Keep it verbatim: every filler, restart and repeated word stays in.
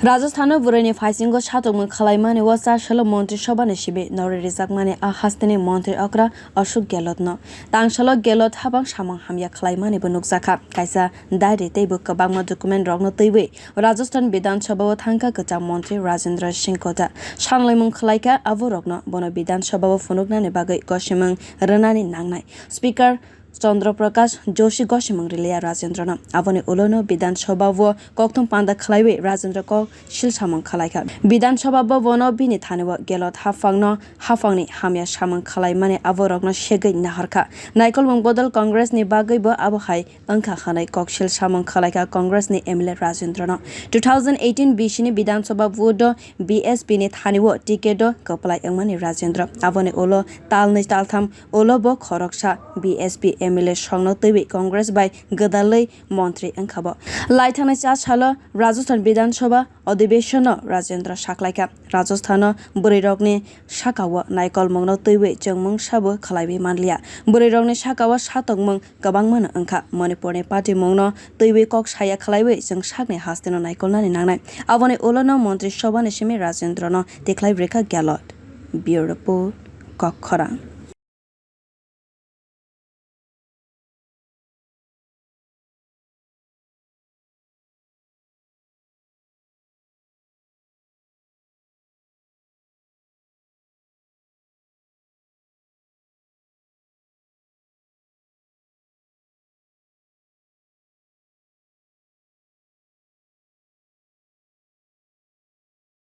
Rajasthan o bwrwi ni phaisingo satokmung khwlaimani o cha salo Montri Sobha ni simi norwi rijakmani a hasteni Montri okra Ashok Gehlot no tangsalo Gehlot habang samung hamya khwlaimani bo nukjakha. Kaisa diary tei bo kwbangma document rokno twiwi Rajasthan Bidhan Sabha o thangkha kwcham Montri Rajendra Singh Kota. Sanlaimung khwlaikha abo rokno bono Bidhan Sabha o phunuknani bagwi gosimung rwnani nangnai. Speaker Chandra Prakash Joshi gosimung riliya Rajendra no. Aboni ulo no Bidhan Sabha o kokthum panda khwlaiwi Rajendra kok sil samung khwlaikha. Bidhan Sabha bo bono bini thani o Gehlot haphang no haphang ni hamya samung khwlaimani abo rokno segwi naharkha. Naikolmung bodol Congress ni bagwi bo abo hai wngkha hwnwi koksil samung khwlaikha Congress ni M L A Rajendra no. Two thousand eighteen bisi ni Bidhan Sabha vote o B S P ni thani o ticket o kwplai wngmani Rajendra. Aboni ulo talnwi taltham ulo bo khoroksa B S P M L A songno twiwi Congress bai gwdalwi montri wngkha bo. Laithangnai cha salo Rajasthan Bidhan Sabha adhibeshon no Rajendra saklaikha. Rajasthan o bwrwi rokni saka o naikolmung no twiwi chwngmung sabo khwlaiwi manliya. Bwrwi rokni saka o satokmung kwbangma no wngkha. Manipur ni patimung no twiwi kok saya khwlaiwi chwng sakni haste no naikolnani nangnai. Aboni ulo no Montri Sobha ni simi Rajendra no tikhlai rikha Gehlot. Bureau Report, Kokkhorang.